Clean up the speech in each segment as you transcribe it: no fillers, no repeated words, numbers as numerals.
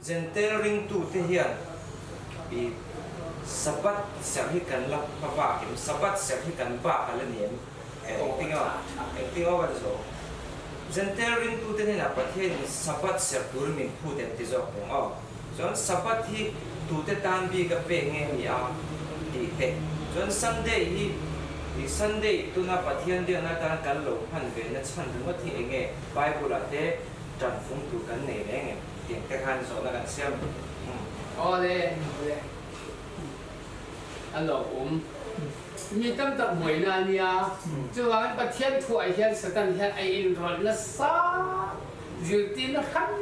Jentail ringtute hian i Sabbath serh hi kan la hma bak em? Sabbath serh hi kan bak a la ni em? Engtin a engtin aw ka ti zawk. Jentail ringtute hnenah Pathianin Sabbath serh turin min phut em ti zawk ang aw. Chuan Sabbath hi tute tan bik a pek nge ni a tih te. Chuan Sunday hi i Sunday tuna Pathian biakna atan kan lo hman ve na chhan ringawt hi enge Bible ah te tan fung tur kan nei reng em tiang te khan zawhna kan siam. Awle awle a lawmawm. Mi tam tak buaina a nia. Chuvangin Pathian thuah hian Satan hian a inrawlh nasa. Zirtirna hran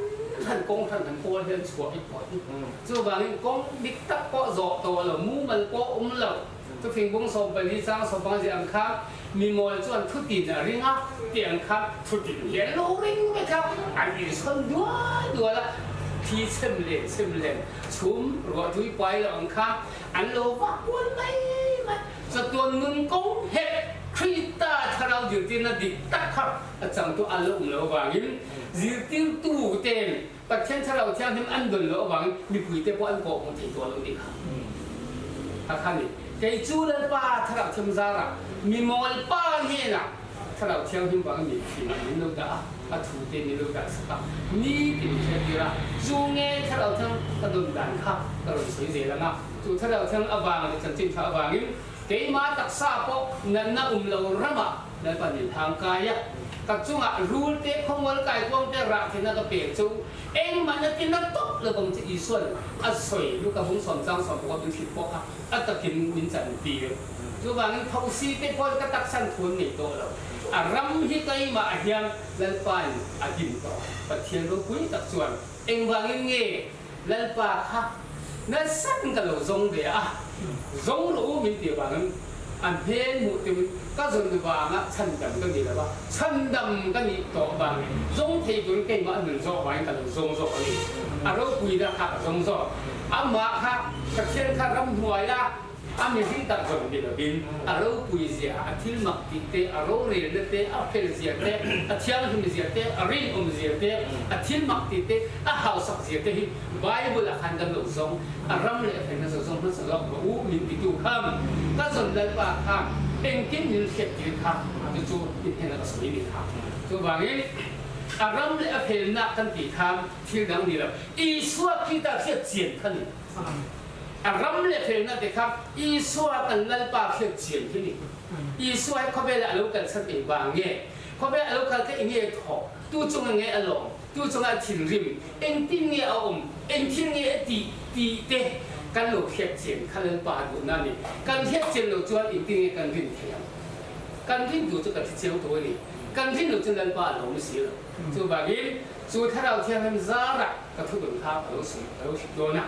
hran kawng hran hran pawl hian chhuah i pawh hi. Chuvangin kawng dik tak pawh zawh tawh lo, mumal pawh awm lo. Chufing bung 14 chang 15 ziah ang kha mimawl chuan thutin a ring a tih ang kha thutin hi an lo ring vek a, an insawn dual dual a, thi chhem len chhem len chhum ruahtui pai lo ang kha an lo vak kual mai mai. Chatuan nun kawng hek Krista thlarau zirtirna dik tak kha a changtu a la um lo avangin zirtirtu ten Pathian Thlarau Thianghlim an dawn lo avangin mipuite pawh an kawh hmuh thei tawh lo tih kha a kha ni. Kei chu Lalpa Thlarau Thiam zarah mi mawlpa hnenah Thlarau Thianghlim vangin mi fimah min lo dah a, a thu te min lo dah sak a, nitin hriattir a, chu nge Thlarau Thiang ka dawn dan kha ka rawn sawi zel ang a, chu Thlarau Thiang avang leh chanchin tha avangin keimah taksa pawh natna um lo ramah Lalpa nin thang kai a, ka chungah rul te, khawmual kaikuang te rah thina ka pek chu engmah na tina tawp lo bang chu Isua'n a sawi Luka bung sawm chang sawm pakhat min hrilh pawh kha a takin min chan tir. Chuvangin thosi te pawn ka taksan thu an nei tawh lo. A ram hi keimah ah hian Lalpain a din tawh. Pathian ropui tak chuan engvangin nge Lalpa kha nasa in ka lo zawng ve a, zawng rawh u min tih avangin a hmel hmuh tumin ka zawn vanga chhandam ka ni lo va, chhandam ka nih tawh vang leh zawng thei turin keimah a nun zawk vangin ka lo zawng zawk a ni. A ropuina kha ka zawng zawk. Amah kha Pathian kha ramhnuaia A mihring tak zawng ni lovin a ropui zia, a thil mak tih te, a rorelna te, a fel zia te, a thianghlim zia te, a rinawm zia te, a thil mak tih te, a hausak zia te hi Bible ah khan kan lo zawng, a ram leh a felna zawng zawng hmasa zawk rawh u min titu kha ka zawn Lalpa kha engkim min hriat tir kha chu chu i hnenah ka sawi ni kha. Chuvangin a ram leh a felna kan tih khan thil dang ni lo, Isua Krista hriat chian kha ni. A ram leh felna te kha Isua kan Lalpa hriat chian hi ni. Isua hi khawvelah a lo kal chat eng vang nge? Khawvelah a lo kal kha eng nge thawk? Tu chunga nge a lawm? Tu chunga a thinrim? Engtin nge a awm? Eng thil nge a tih? tih te kan lo hriat chian kha Lalpa a duhna a ni. Kan hriat chian loh chuan engtin nge kan rin theih ang? Kan rin duh chu kan hre chiang tawh a ni. Kan rin loh chuan Lalpa a lawm si lo. Chuvangin chu Thlarau Thianghlim zarah ka thudun kha ka lo sawi ka lo hrilh dawn a.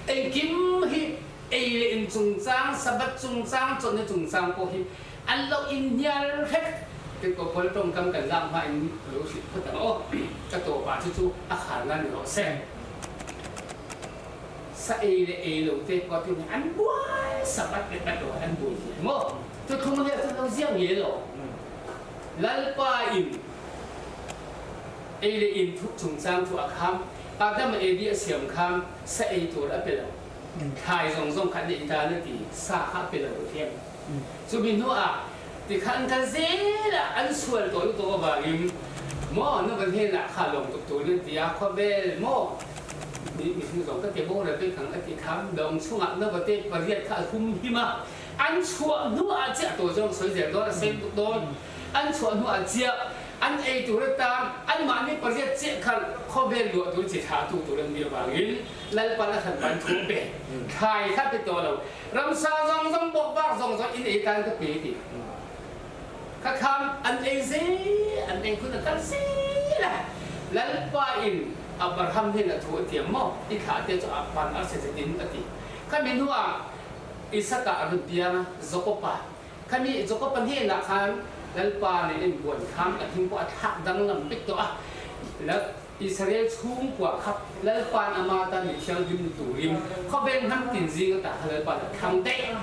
Engkim hi ei leh in chungchang, Sabbath chungchang, chawlhna chungchang pawh hi an lo inhnial hrep. Tirhkoh Paul tawngkam kan lak hmain ka lo hrilh phawt ang aw. Ka tawpah chu chu a khar nan ni rawh se. Sa ei leh ei lo te pawh chu an buai, Sabbath leh bat lo an buai hle maw? Thuthlung hian chu lo ziak ngei lo. Lalpa in ei leh in thup chungchang chu a kham. Adam Evi a siam khan sa ei tur a pe lo. Thlai zawng zawng kha an ei tan a ti, sa kha a pe lo a thiam. Chumi hnuah tikhan kal zel a an sual tawh lutuk avangin maw na va hnenah kha lawm tuk turin an ti a, khawvel maw mihring zawng ka ti boral vek ang a ti kha lawng chungah na va te pariat kha a hum him a. An chhuah hnuah chiah tawh zawng sawi zel dawn a sei tuk dawn. An chhuah hnuah chiah an ei tur atan anmahni pariat chiah khan khawvel luah tur chi thlah tu tur an nih avangin Lalpan a hran pan thu a pe. Thlai kha pe tawh lo. Ramsa zawng zawng bawkvak zawng zawng in ei tan ka pe ti. Kha kham an ei zel an ei hun a kal zel a. Lalpa in Abraham hnenah thu a tiam maw? I thlah te chu a pan a se zetin a ti. Khami hnuah Isaka a rawn piang a, Jakob-a. Khami Jakob-a hnenah khan Lalpa nen inbuan khan a hming pawh a thlak danglam vek tawh a. Israel chhungkua kha Lalpa'n ama tan mi thianghlim ni turin khawvel hnam tin zing ata kha Lalpa'n a thlang daih.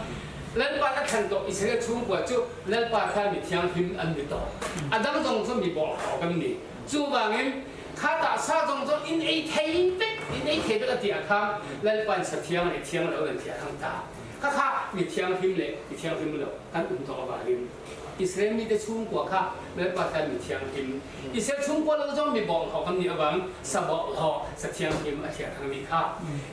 Lalpa'n a thlan tawh Israel chhungkua chu Lalpa khan mi thianghlim an ni tawh. A dang zawng chu mi bawlhhlawh kan ni. Chuvangin. Kha tah sa zawng zawng in ei thei vek, in ei thei vek a tih ah khan Lalpa'n sa thiang leh thiang lo an thiah thang ta. Kha kha mi thianghlim leh mi thianghlim lo kan um tawh avangin Israel mite chhungkua kha Lalpa tan mi thianghlim, Israel chhungkua lo zawng mi bawlhhlawh kan nih avangin sa bawlhhlawh, sa thianghlim a thiah thang nih kha.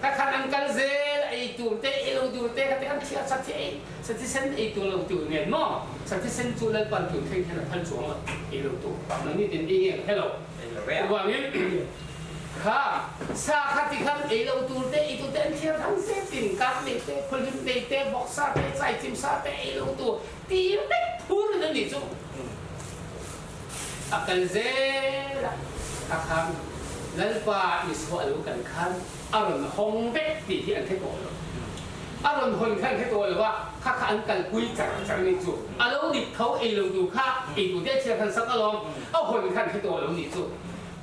Kha khan an kal zel, ei tur te, ei lo tur te kha te an thiah sa thi ei, sa thisen ei tur lo tur nen maw? Sa thisen chu Lalpa'n tun thleng hian a phal chuang lo, ei lo tur. Nangni tin ei nge ka hre lo. Chuvangin kha sa kha ti khan ei lo tur te, ei tur te an thiar thang zel tin, kak nei te, khualhim nei te, vawksa te, chaichim sa te ei lo tur ti vek phur in a nih chu. A kal zel a, kha khan Lalpa Isua a lo kal khan a rawn hawng vek tih hi an hre tawh lo. A rawn hawn kha an hre tawh lo a, kha kha an kalpui char char nih chu. A lo dik tho ei lo tur kha ei tur te a chhiar khan sak alawm, a hawn kha an hre tawh lo nih chu.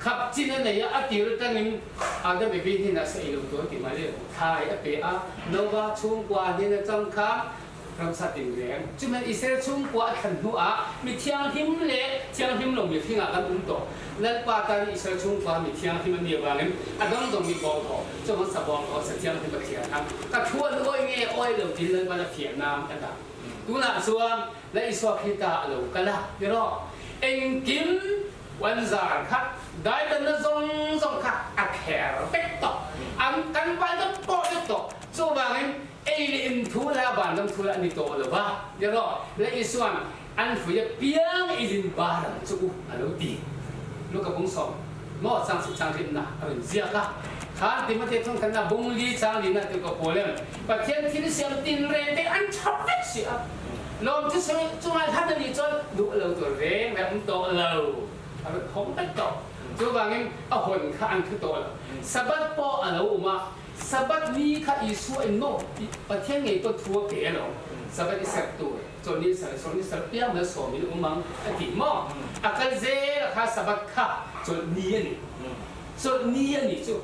Khap chin a nei a, a tir atangin Adam Evi hnenah sa ei lo tur an ti mai le, thlai a pe a, Nova chhungkua hnen atang khan Ramsa tinreng. Cuhmanh Israel chungkhua a thlan hnuah mi thianghlim le thianghlim lomi hringah kan um tawh. Lalpa tan Israel chungkhua mi thianghlim an nih avangin a dangdang mi bawlhhlawh, cu hmasa bawlhhlawh sa thianghlim a thian ang. Ka thu an awi nge awi lo tin Lalpa na fiahnak a dah. Tunah chuan la Isua Krista a lo kal a, ti rawh. Engkim uanzar kha daidanna zawng zawng kha a kher vek tawh. An kan vai deuh pawh vek tawh. Chuvangin Ei le in thu la vanram thu la an ni tawh lo va, erawh le Isua'n an hrui apiang ei in bar ang chu u a lo ti. Luka bung sawm maw chang si chang rinna a rawn ziak a, khan Timothea thawng khanna bung li chang lina ti ka pawl em, Pathian thil siam tinreng te an tha vek si a, lawm chu sawi chunga hlan a nih chuan duh lo tur reng reng um tawh lo, a rawn hawng vek tawh. Chuvangin a hawn kha an thu tawh lo. Sabbath pawh a lo um a, Sabbath ni kha Isua in maw Pathian ngei pawh thu a pe alawm. Sabbath i serh tur, chawlhni i serh, chawlhni serh piang hmel sawmin a um ang a ti maw? A kal zel a kha Sabbath kha chawlhni a ni. Chawlhni a ni chu.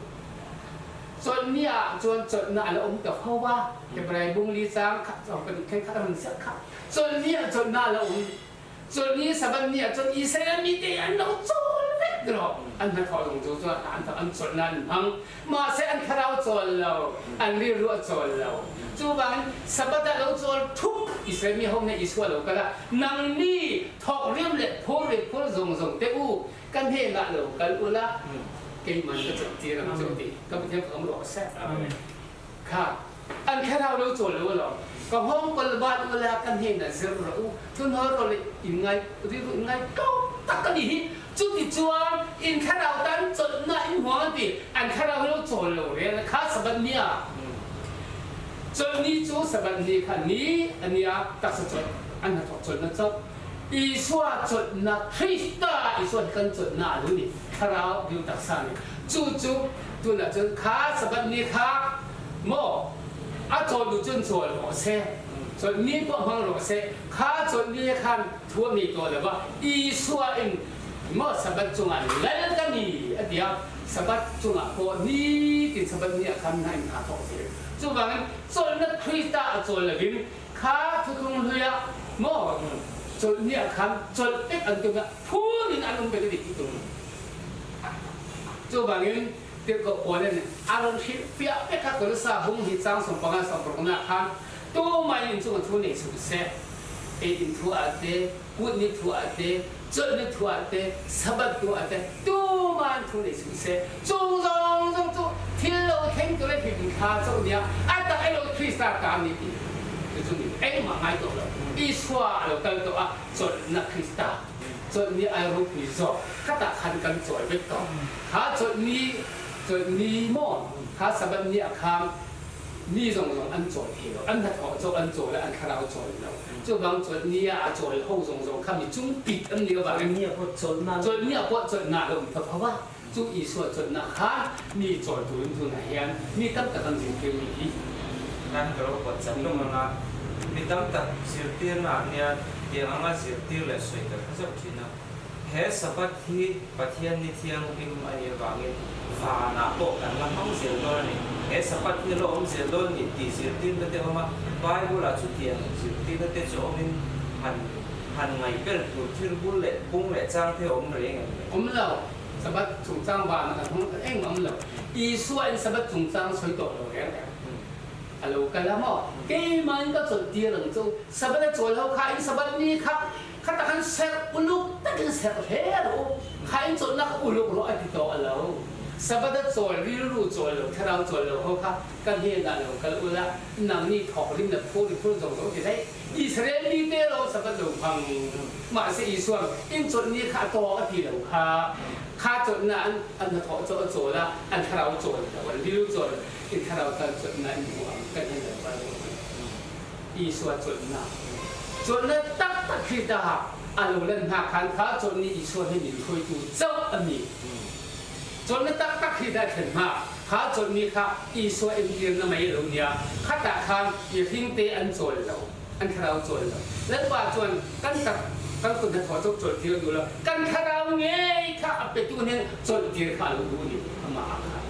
Chawlhni ah chuan chawlhna a la awm ta fo va, Hebrai bung li chang kha pahnih khen khat a rawn ziak kha. Chawlhni ah chawlhna a la awm. Cun Sabbath ni ah cun Israel mi te an lo cawl vek rawh. An hnathawh zong cu cu an an cawl na an hmang. Mah seh an thlarau cawl lo, an rilru a cawl lo. Cu bangin Sabbath ah lo cawl thup Israel mi ho nih Isua lo kal ah nang nih thawk riam le phur le phur zong zong te u ka hnen ah lo kal u la keiman ka cawn ti rang cu ti ka Pathian ka rawh seh. Kha an thlarau lo cawl lo lo ka hawng kol ban u la ka hnen ah zir rawh u thunhawl rawl in ngai rilru in ngai tlawm tak ka ni hi cuti chuan in thlarau tan chawlhnak in hmuang an ti an thlarau lo cawl lo rel kha sabat ni ah chawlh ni cu sabat ni kha ni ania taksa chawlh an hnathawk chawlh na chawlh Isua chawlhnak Krista Isua hi kan chawlhnak a ni thlarau dil taksa ni cu cu tunah cun kha sabat ni kha maw a cawl duh cun cawl rawh seh chawlh ni poh hmang rawh seh kha chawlh ni khan thu a ngei tawn lo va Isua in maw sabat cungah lal ka ni a ti a sabat cungah pawh ni tin sabat ni ah khan hna in aa thawk zel cuvangin chawlhnak Krista a cawl loin Kha thutlung hlui ah maw chawlh ni ah khan chawlh pek an tum ah phun in an um pek a ti tung. Cubangin tirhkoh Paul nih a ron hrilh piah pek kha Kolosa bung hi cang 15 16 nak khan tumah in innchung a thu nei sung seh. Ei in thu ah te, kut ni thu ah te, chawlh ni thu ah te, Sabbath tu ah te, tumah in thu nei sung seh. Cung zong zong cu thil lo thleng tu le hrim thla co nia a tak ai lo Krista ta ni ti cu mi engmah ngai to lo Isua a lo kal to ah chawlhnak Krista chawlh ni ai ropui zawk khata khan kan cawi vek to kha chawlh ni chawlh ni maw kha Sabbath ni a kham mi zong zong an cawi thei lo an hnathawh caw an cawl an thlarau cawl lo cu bang chawlh ni ah a cawl ho zong zong kha mi cung pit an ni wa ni a chawlh ni a pawh chawlh na lo tha Cu Isua cawnnak kha mi cawltu in tunah hian mi tamtak an zirtirmi hi. Kan ka lo kuat cang lung anga mi tamtak zirtirnak nia tiang anga zirtir le soiter kha zoh thin a. He Sabbath hi Pathian ni thianghlim a nih avangin van ah pawh kan la hmang zel dawn a ni. He Sabbath hi a lo awm zel dawn ni tih zirtirna te a awm a, Bible ah chutiang zirtirna te chu awmin han han ngaih ber tur thil bul leh bung leh chang te a awm reng em le? Awm lo. Sabbath chungchang vana kan hmang ta engmah awm lo. Isua in Sabbath chungchang sawi tawh lo reng reng. A lo kal a maw? Keimahin ka chawlh tir ang chu. Sabbath a chawl ho kha in Sabbath ni kha kha tak han serh uluk takin serh hle rawh u. Kha in chawlhna kha uluk rawh a ti tawh a lo. Sabbath a chawl rilru chawl lo, thlarau chawl lo ho kha ka hnenah lo kal ula, nangni thawk rim la phur i phur zawng zawng ti daih. Israel mite lo Sabbath lo hmang. Mahse Isua'n in chawlhni kha a tawk a ti lo kha. Kha chawlhna an an hnathawh chu a chawl a, an thlarau chawl lo, an rilru chawl in thlarau tan chawlhna in hmu ang kan hian lo kal rawh ti. Isua chawlhna. Chawlhna tak tak hi ta a lo lan hna khan kha chawlhni Isua hi min hruaitu chauh a ni. Chawlhna tak tak hi ta thlen hma kha chawlhni kha Isua entirna mai a lo nia. Khatah khan mihringte an chawl lo, an thlarau chawl lo. Lalpa chuan kan tak kan kut hnathawh chauh chawlhtir a duh lo. Kan thlarau ngei kha a petu hnen chawlhtir kha a lo duh a ni amah ah khan.